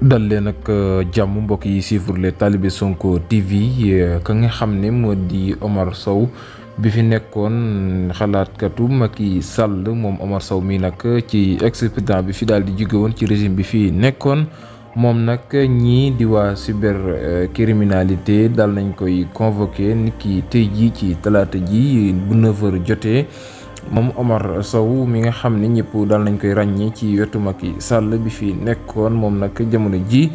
dal leen ak jàmm mbokk yi suivre les talibé Sonko TV ka nga xam ne moo di Omar Sow bi fi nekkoon xalaatkatu Macky Sall moom Omar Sow mi nag ci ex-président bi fi daal di jóge woon ci régime bi fi nekkoon moom nag ñii di waa cybercriminalité daal nañ koy convoqué niki tey jii ci talaata ji bu 9h jotee. moom Omar Sow mi nga xam ne ñëpp daal nañ koy ràññee ci wetu Macky Sall bi fi nekkoon moom nag jamono ji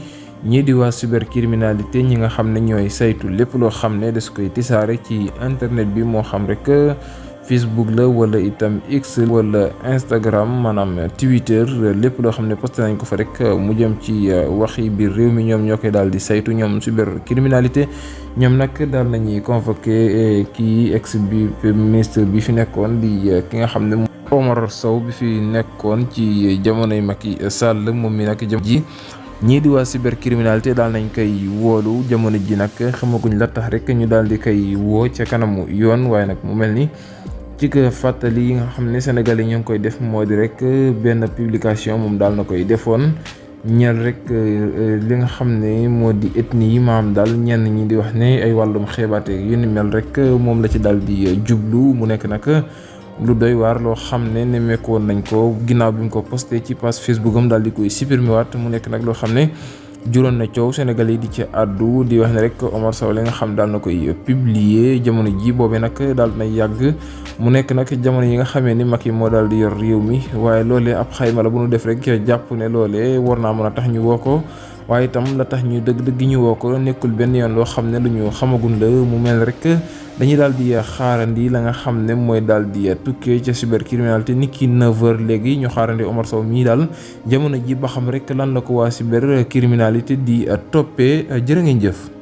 ñii di waa cybercriminalité ñi nga xam ne ñooy saytu lépp loo xam ne des koy tisaare ci internet bi moo xam rek Facebook la wala itam X wala Instagram maanaam Twitter lépp loo xam ne posté nañ ko fa rek mu jëm ci waxi biir réew mi ñoom ñoo koy daal di saytu ñoom cybercriminalité ñoom nag daal nañuy convoqué kii ex bi ministre bi fi nekkoon di ki nga xam ne Omar Sow bi fi nekkoon ci jamonoy Macky Sall moom mi nag jamono ji ñii di waa cybercriminalité daal nañ koy woolu jamono ji nag xamaguñ la tax rek ñu daal di koy woo ca kanamu yoon waaye nag mu mel ni ci ko fàttali yi nga xam ne Sénégal yi ñoo ngi koy def moo di rek benn publication moom daal na koy defoon ñeel rek li nga xam ne moo di ethnie yi maam daal ñenn ñi di wax ne ay wàllum xeebaate yu ni mel rek moom la ci daal di jublu mu nekk nag lu doy waar loo xam ne nemmeeku woon nañ ko ginnaaw bi mu ko posté ci page Facebook am daal di koy supprimer waat mu nekk nag loo xam ne juróon na coow Sénégal yi di ci àddu di wax ne rek Omar Sow li nga xam daal na koy publier jamono ji boobee nag daal na yàgg mu nekk nag jamono yi nga xamee ni Macky moo daal di yor réew mi waaye loolee ab xayma la bu nu def rek jàpp ne loolee war naa mën a tax ñu woo ko waaye itam la tax ñu dëgg-dëgg ñu woo ko nekkul benn yoon loo xam ne lu ñu xamagun la mu mel rek dañuy daal di xaarandi la nga xam ne mooy daal di tukkee ca cybercriminalité niki 9h léegi ñu xaarandi Omar Sow mii daal jamono ji ba xam rek lan la ko waa cybercriminalité di toppee jërë ngeen jëf.